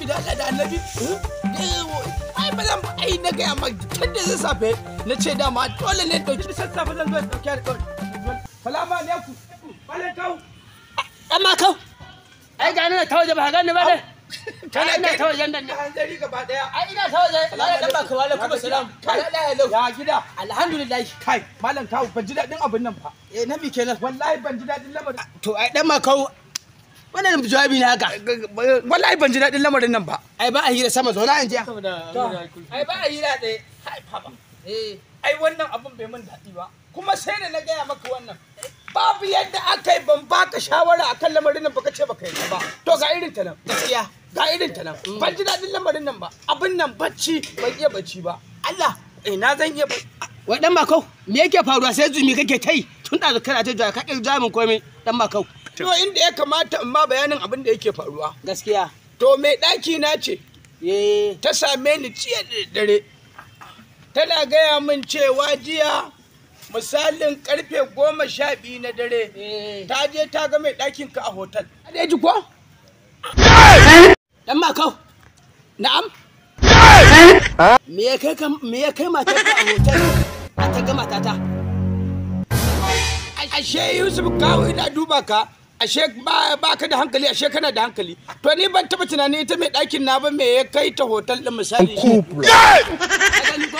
Saboda Allah da Annabi. Ai ba zan ai na gaya ma tun da sassafe na ce dama dole ne ɗauki sassafe zan zo in ɗauki alƙawari. Salamu alaikum. Malam Kawu. Amma kau. Ai ga ni ta waje ba gani ba ne. Kana ina ta wajen nan ne. Hanzari gaba daya. Ai ina ta waje. Dan ba ka wala kuma salam. Kai. Ya gida. Alhamdulillah. Kai, Malam Kawu ban ji daɗin abin nan ba. Eh na mi kenan. Wallahi ban ji daɗin lamarin. To ai dan ma kau. Wannan jawabi ne haka. Wallahi ban ji daɗin lamarin nan ba. Ai ba a hira sama zauna in ji. Ai ba a hira tsaye. Hai baba. Eh. Ai wannan abin bai min daɗi ba. Kuma sai da na gaya maka wannan. Babu yadda aka yi ban baka shawara akan lamarin nan baka ce baka yi ba. To ga irin ta nan. Gaskiya. Ga irin ta nan. Ban ji daɗin lamarin nan ba. Abin nan bacci ban iya bacci ba. Allah. Ina zan iya bacci. Wai dan makau, me yake faruwa sai zumi kake tai tun da kana ta jawa ka ƙi jamin komai dan makau. To inda ya kamata in ma bayanin abin da yake faruwa. Gaskiya. To mai ɗaki na ce Eh. ta same ni jiya da dare. Tana gaya min cewa jiya misalin karfe 12 na dare Eh. ta je ta ga mai ɗakin ka a hotel. Ka ji ko? Dan makau. Na'am. Me ya kai ka me ya kai matar ka a hotel? A ta ga matata. Ashe Yusuf kawo ina duba ka. Ashe ba ka da hankali, ashe kana da hankali. To ni ban taɓa tunanin ita mai ɗakin na ba me ya kai ta hotel ɗin misali. Ka gani ko?